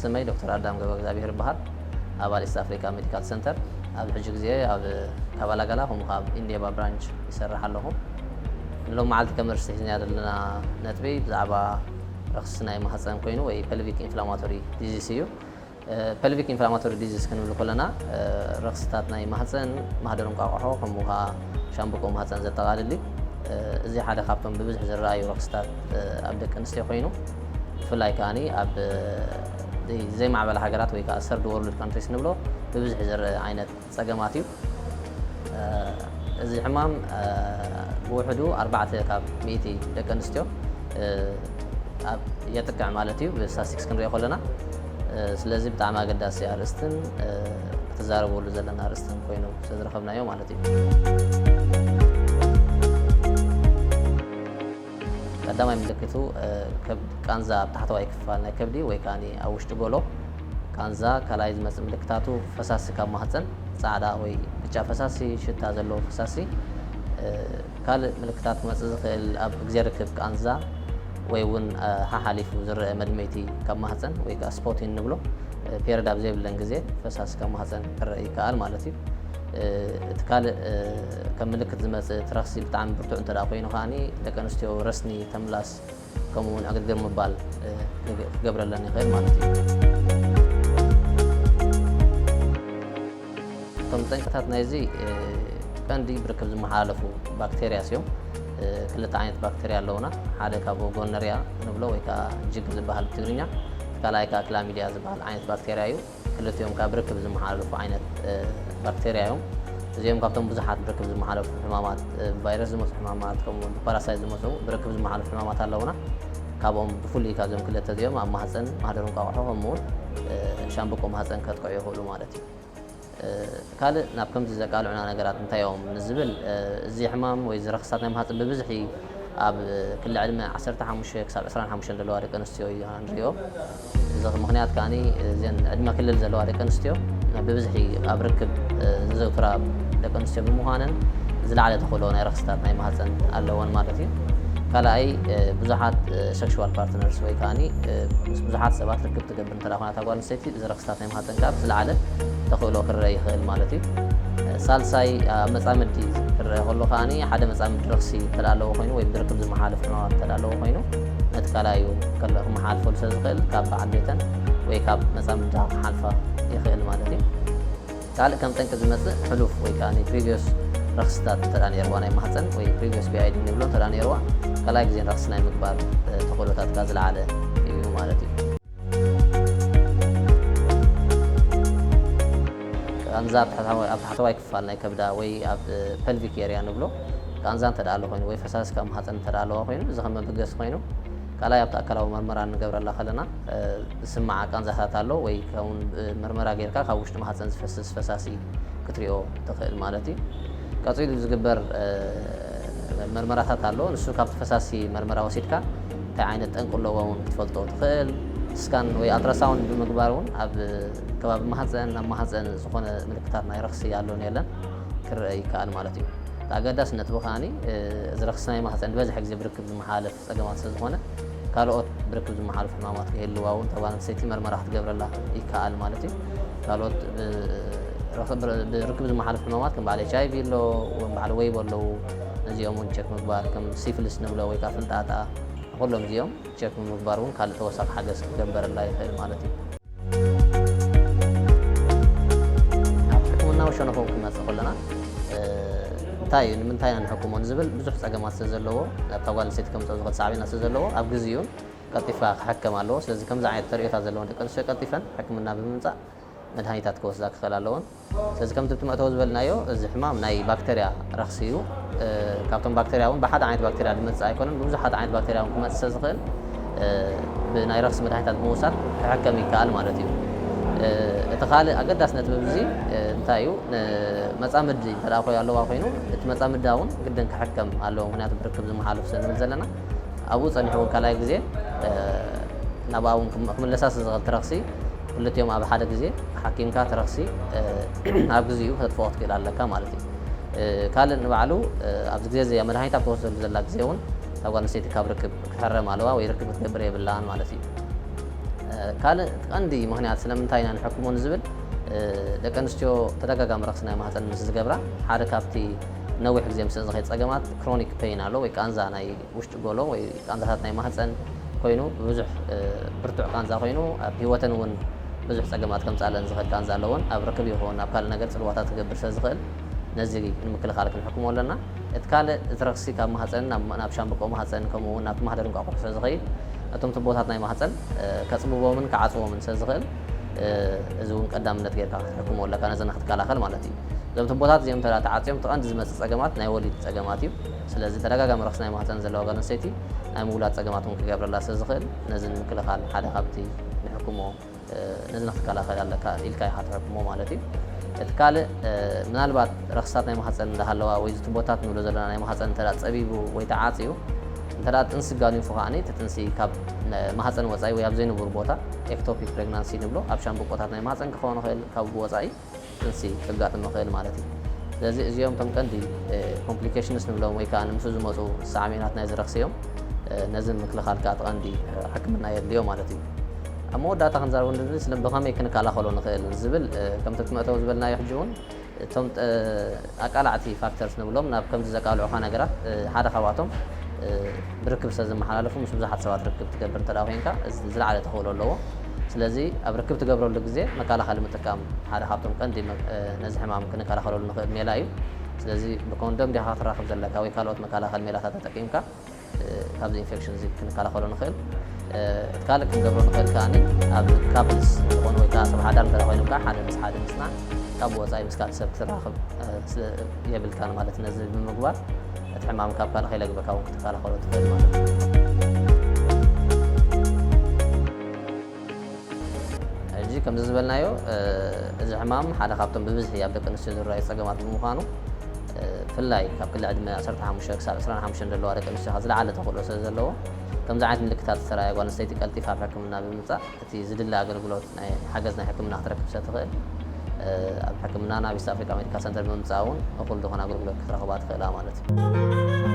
ስመይ ዶክተር ኣዳም ገብረ እግዚኣብሔር ይበሃል። ኣባል ኢስት ኣፍሪካ ሜዲካል ሰንተር፣ ኣብ ሕጂ ግዜ ኣብ ካባላጋላ ከምኡ ካብ ኢንዴባ ብራንች ይሰርሕ ኣለኹ። ንሎም መዓልቲ ከም ርእስቲ ሒዝናዮ ዘለና ነጥቢ ብዛዕባ ረኽሲ ናይ ማህፀን ኮይኑ ወይ ፐልቪክ ኢንፍላማቶሪ ዲዚስ እዩ። ፐልቪክ ኢንፍላማቶሪ ዲዚስ ክንብል ከለና ረኽስታት ናይ ማህፀን፣ ማህደር እንቋቑሖ ከምኡ ከዓ ሻምብቆ ማህፀን ዘጠቓልል እዩ። እዚ ሓደ ካብቶም ብብዝሒ ዝረኣዩ ረኽስታት ኣብ ደቂ ኣንስትዮ ኮይኑ፣ ብፍላይ ከዓኒ ኣብ ዘይማዕበላ ሃገራት ወይ ከዓ ሰርድ ወርልድ ካንትሪስ ንብሎ ብብዝሒ ዝረአ ዓይነት ፀገማት እዩ። እዚ ሕማም ብውሕዱ ኣርባዕተ ካብ ሚእቲ ደቂ ኣንስትዮ ኣብ የጥቅዕ ማለት እዩ፣ ብስታስቲክስ ክንሪኦ ከለና። ስለዚ ብጣዕሚ ኣገዳሲ ኣርእስትን ክትዛረበሉ ዘለና ኣርእስትን ኮይኑ ስለዝረኸብናዮ ማለት እዩ። ቀዳማይ ምልክቱ ቃንዛ ኣብ ታሕተዋይ ክፋል ናይ ከብዲ ወይ ከዓ ኣብ ውሽጢ ጎሎ ቃንዛ። ካልኣይ ዝመፅእ ምልክታቱ ፈሳሲ ካብ ማህፀን፣ ፃዕዳ ወይ ብጫ ፈሳሲ፣ ሽታ ዘለዎ ፈሳሲ። ካልእ ምልክታት ክመፅእ ዝኽእል ኣብ ግዜ ርክብ ቃንዛ ወይ እውን ሓሓሊፉ ዝረአ መድመይቲ ካብ ማህፀን ወይ ከዓ ስፖቲን ንብሎ፣ ፔሪድ ኣብ ዘይብለን ግዜ ፈሳሲ ካብ ማህፀን ክረአ ይከኣል ማለት እዩ። እቲ ካልእ ከም ምልክት ዝመፅእ እቲ ረኽሲ ብጣዕሚ ብርቱዕ እንተ ኮይኑ ከዓኒ ደቂ ኣንስትዮ ረስኒ፣ ተምላስ ከምኡ እውን ዕግርግር ምባል ክገብረለን ይኽእል ማለት እዩ። እቶም ጠንቅታት ናይዚ ቀንዲ ብርክብ ዝመሓላለፉ ባክቴርያ እዮም። ክልተ ዓይነት ባክቴርያ ኣለውና። ሓደ ካብኡ ጎነርያ ንብሎ ወይ ከዓ ጅግ ዝበሃል ብትግርኛ፣ ካልኣይ ከዓ ክላሚድያ ዝበሃል ዓይነት ባክቴርያ እዩ። ክልቲኦም ካብ ርክብ ዝመሓላለፉ ዓይነት ባክቴርያ እዮም። እዚኦም ካብቶም ብዙሓት ብርክብ ዝመሓላለፉ ሕማማት፣ ብቫይረስ ዝመፁ ሕማማት ከምኡ እውን ብፓራሳይት ዝመፁ ብርክብ ዝመሓላለፉ ሕማማት ኣለውና። ካብኦም ብፍሉይ ካብዞም ክልተ እዚኦም ኣብ ማህፀን፣ ማህደር እንቋቑሖ ከምኡ እውን ሻምብቆ ማህፀን ከጥቅዑ ይኽእሉ ማለት እዩ። ካልእ ናብ ከምዚ ዘቃልዑና ነገራት እንታይ እዮም ንዝብል፣ እዚ ሕማም ወይ እዚ ረኽስታት ናይ ማህፀን ብብዝሒ ኣብ ክሊ ዕድመ ዓሰርተ ሓሙሽተ ክሳብ ዕስራን ሓሙሽተን ዘለዋ ደቂ ኣንስትዮ ኢና ንሪኦ። እዚ ምኽንያት ከዓኒ እዘን ዕድመ ክልል ዘለዋ ደቂ ኣንስትዮ ብብዝሒ ኣብ ርክብ ዘዘውትራ ደቂ ኣንስትዮ ብምዃነን ዝለዓለ ተኽእሎ ናይ ረኽስታት ናይ ማህፀን ኣለወን ማለት እዩ። ካልኣይ ብዙሓት ሴክሹዋል ፓርትነርስ ወይ ከዓኒ ምስ ብዙሓት ሰባት ርክብ ትገብር እንተ ኮይና እታ ጓል ኣንስተይቲ እዚ ረኽስታት ናይ ማህፀን ካብ ዝለዓለ ተኽእሎ ክረአ ይኽእል ማለት እዩ። ሳልሳይ ኣብ መፃምዲ ክረአ ከሎ ከዓኒ ሓደ መፃምዲ ረኽሲ እንተ ኣለዎ ኮይኑ ወይ ብርክብ ዝመሓለፍ ሕማማት እንተ ኣለዎ ኮይኑ ነቲ ካልኣዩ ከሎ ክመሓልፈሉ ስለ ዝኽእል ካብ በዓል ቤተን ወይ ካብ መፃምዳ ክሓልፋ ይኽእል ማለት እዩ። ካልእ ከም ጠንቂ ዝመፅእ ሕሉፍ ወይ ከዓ ፕሪቪየስ ረኽስታት እንተ ነይርዋ ናይ ማህፀን ወይ ፕሪቪየስ ፒ ኣይ ዲ ንብሎ እንተ ነይርዋ ካልኣይ ግዜ ረኽሲ ናይ ምግባር ተኽእሎታትካ ዝለዓለ እዩ ማለት እዩ። ቃንዛ ኣብ ታሕተዋይ ክፋል ናይ ከብዳ ወይ ኣብ ፐልቪክ ኤርያ ንብሎ ቃንዛ እንተ ኣሎ ኮይኑ ወይ ፈሳሲ ካብ ማህፀን እንተ ኣለዋ ኮይኑ እዚ ከም መበገሲ ኮይኑ ካልኣይ ኣብቲ ኣካላዊ መርመራ ንገብረላ ከለና ዝስማዓ ቃንዛታት ኣሎ ወይ ከምኡ ምርመራ ጌርካ ካብ ውሽጢ ማህፀን ዝፈስስ ፈሳሲ ክትሪኦ ትኽእል ማለት እዩ። ቀፂሉ ዝግበር መርመራታት ኣሎ። ንሱ ካብቲ ፈሳሲ መርመራ ወሲድካ እንታይ ዓይነት ጠንቂ ኣለዎ እውን ክትፈልጦ ትኽእል። ስካን ወይ ኣልትራሳውንድ ብምግባር እውን ኣብ ከባቢ ማህፀን፣ ኣብ ማህፀን ዝኾነ ምልክታት ናይ ረኽሲ ኣሎን የለን ክረአ ይከኣል ማለት እዩ። ኣገዳሲ ነጥቢ ከዓኒ እዚ ረኽሲ ናይ ማህፀን ዝበዝሐ ግዜ ብርክብ ዝመሓለፍ ፀገማት ስለ ዝኾነ ካልኦት ብርክብ ዝመሓለፉ ሕማማት ክህልዋ እውን እታ ጓል ኣንስተይቲ መርመራ ክትገብረላ ይከኣል ማለት እዩ። ካልኦት ብርክብ ዝመሓለፉ ሕማማት ከም በዓል ኤች ኣይ ቪ ኣሎ፣ ከም በዓል ወይቦ ኣለዉ። ነዚኦም እውን ቸክ ምግባር ከም ሲፍልስ ንብሎ ወይ ከዓ ፍንጣጣ ኩሎም እዚኦም ቸክ ንምግባር እውን ካልእ ተወሳኺ ሓገዝ ክገበረላ ይኽእል ማለት እዩ። ኣብ ሕክምናዊ ሸነኹ ክንመፅእ ከለና እንታይ እዩ ንምንታይ ኢና ንሕክሞ ንዝብል ብዙሕ ፀገማት ስለ ዘለዎ ኣብታ ጓል ኣንስተይቲ ከምፅኦ ዝኽእል ሳዕቤናት ስለ ዘለዎ ኣብ ግዜኡን ቀልጢፍካ ክሕከም ኣለዎ። ስለዚ ከምዚ ዓይነት ተርእዮታት ዘለዎን ደቂ ኣንስትዮ ቀልጢፈን ሕክምና ብምምፃእ መድሃኒታት ክወስዳ ክኽእል ኣለዎን። ስለዚ ከምቲ ብቲ መእተዊ ዝበልናዮ እዚ ሕማም ናይ ባክተርያ ረኽሲ እዩ። ካብቶም ባክተርያ እውን ብሓደ ዓይነት ባክተርያ ዝመፅእ ኣይኮነን፣ ብብዙሓት ዓይነት ባክተርያ እውን ክመፅእ ስለ ዝኽእል ብናይ ረኽሲ መድሃኒታት ብምውሳድ ክሕከም ይከኣል ማለት እዩ። እቲ ካልእ ኣገዳሲ ነጥቢ ኣብዚ እንታይ እዩ፣ መፃምዲ እንተ ደኣ ኣለዋ ኮይኑ እቲ መፃምዳ እውን ግድን ክሕከም ኣለዎ፣ ምክንያቱ ብርክብ ዝመሓለፉ ስለ ንብል ዘለና። ኣብኡ ጸኒሑ እውን ካልኣይ ግዜ ናብኣ እውን ክምለሳ ስለ ዝኽእል ትረኽሲ ክልቲኦም ኣብ ሓደ ግዜ ሓኪምካ ትረኽሲ ኣብ ግዜኡ ከተጥፍኦ ክትክእል ኣለካ ማለት እዩ። ካልእ ንባዕሉ ኣብዚ ግዜ እዚ መድሃኒት ኣብ ተወስደሉ ዘላ ግዜ እውን እታ ጓል ኣንስተይቲ ካብ ርክብ ክትሕረም ኣለዋ ወይ ርክብ ክትገብር የብላን ማለት እዩ። ካልእ እቲ ቀንዲ ምኽንያት ስለምንታይ ኢና ንሕክሞ ንዝብል፣ ደቂ ኣንስትዮ ተደጋጋሚ ረኽሲ ናይ ማህፀን ምስ ዝገብራ፣ ሓደ ካብቲ ነዊሕ ግዜ ምስ ዝኸይድ ጸገማት ክሮኒክ ፔይን ኣሎ፣ ወይ ቃንዛ ናይ ውሽጢ ጎሎ ወይ ቃንዛታት ናይ ማህፀን ኮይኑ፣ ብዙሕ ብርቱዕ ቃንዛ ኮይኑ ኣብ ህይወተን እውን ብዙሕ ጸገማት ከምጻለን ዝኽእል ቃንዛ ኣለወን። ኣብ ርክብ ይኹን ኣብ ካልእ ነገር ጽልዋታት ክገብር ስለ ዝኽእል፣ ነዚ ንምክልኻል ክንሕክሞ ኣለና። እቲ ካልእ፣ እቲ ረኽሲ ካብ ማህፀን ናብ ሻምብቆ ማህፀን፣ ከምኡ እውን ናብቲ ማህደር እንቋቑሖ ስለ ዝኸይድ፣ እቶም ቱቦታት ናይ ማህፀን ከጽብቦምን ክዓጽዎምን ስለ ዝኽእል፣ እዚ እውን ቀዳምነት ጌርካ ክትሕክሞ ኣለካ፣ ነዚ ንክትከላኸል ማለት እዩ። እዞም ቱቦታት እዚኦም እንተ ተዓፅዮም፣ እቲ ቀንዲ ዝመፅእ ጸገማት ናይ ወሊድ ጸገማት እዩ። ስለዚ ተደጋጋሚ ረኽሲ ናይ ማህፀን ዘለዋ ጓል ኣንስተይቲ ናይ ምውላድ ጸገማት እውን ክገብረላ ስለ ዝኽእል፣ ነዚ ንምክልኻል ሓደ ካብቲ ንሕክሞ ነዚ ንክትከላኸል ኣለካ ኢልካ ኢኻ ትሕክሞ ማለት እዩ። እቲ ካልእ፣ ምናልባት ረኽስታት ናይ ማህፀን እንዳሃለዋ ወይ እዚ ቱቦታት ንብሎ ዘለና ናይ ማህፀን እንተ ጸቢቡ ወይ ተዓፅዩ፣ እንተ ጥንሲ ጋኒፉ ከዓኒ፣ እቲ ጥንሲ ካብ ማህፀን ወፃኢ ወይ ኣብ ዘይንቡር ቦታ፣ ኤክቶፒክ ፕሬግናንሲ ንብሎ፣ ኣብ ሻምብቆታት ናይ ማህፀን ክኸውን ይኽእል፣ ካብ ወፃኢ ጥንሲ ከጋጥም ይኽእል ማለት እዩ። ስለዚ እዚኦም እቶም ቀንዲ ኮምፕሊኬሽንስ ንብሎም ወይ ከዓ ንምሱ ዝመፁ ሳዕቤናት ናይ ዝረኽሲ እዮም። ነዚ ምክልኻል ከዓ እቲ ቀንዲ ሕክምና የድልዮ ማለት እዩ። ኣብ መወዳእታ ክንዛረብ ንደሊ ስለ ብኸመይ ክንከላኸሎ ንኽእል ዝብል፣ ከምቲ እቲ መእተዊ ዝበልናዮ ሕጂ እውን እቶም ኣቃላዕቲ ፋክተርስ ንብሎም ናብ ከምዚ ዘቃልዑኻ ነገራት ሓደ ካብኣቶም ብርክብ ስለ ዝመሓላለፉ ምስ ብዙሓት ሰባት ርክብ ትገብር እንተ ኮይንካ ዝለዓለ ተኽእሎ ኣለዎ። ስለዚ ኣብ ርክብ ትገብረሉ ግዜ መከላኸሊ ምጥቃም ሓደ ካብቶም ቀንዲ ነዚ ሕማም ክንከላኸለሉ ንኽእል ሜላ እዩ። ስለዚ ብኮንዶም ዲኻ ክትራኸብ ዘለካ ወይ ካልኦት መከላኸሊ ሜላታት ተጠቂምካ ካብዚ ኢንፌክሽን እዚ ክንከላኸሎ ንኽእል። እቲ ካልእ ክንገብሮ ንኽእል ከኣ ኣብ ካፕልስ ዝኾኑ ወይ ከዓ ሰብ ሓዳር እንተ ኮይኖም ከዓ ሓደ ምስ ሓደ ምጽናዕ፣ ካብ ወፃኢ ምስ ካልእ ሰብ ክትራኸብ የብልካን ማለት። ነዚ ብምግባር እቲ ሕማም ካብ ካልእ ከይለግበካ እውን ክትከላኸሎ ትኽእል ማለት እዩ። ሕጂ ከምዚ ዝበልናዮ፣ እዚ ሕማም ሓደ ካብቶም ብብዝሒ ኣብ ደቂ ኣንስትዮ ዝረኣዩ ጸገማት ብምዃኑ፣ ብፍላይ ካብ ክሊ ዕድመ ዓሰርተ ሓሙሽተ ክሳብ ዕስራን ሓሙሽተን ዘለዋ ደቂ ኣንስትዮ ዝለዓለ ተኽእሎ ስለ ዘለዎ፣ ከምዚ ዓይነት ምልክታት ዝተረኣየ ጓል ኣንስተይቲ ቀልጢፋ ኣብ ሕክምና ብምምጻእ እቲ ዝድለ ኣገልግሎት ናይ ሓገዝ ናይ ሕክምና ክትረክብ ስለ ትኽእል፣ ኣብ ሕክምና ናብ ኢስት ኣፍሪካ ሜዲካል ሰንተር ብምምጻእ እውን እኹል ዝኾነ ኣገልግሎት ክትረኽባ ትኽእላ ማለት እዩ።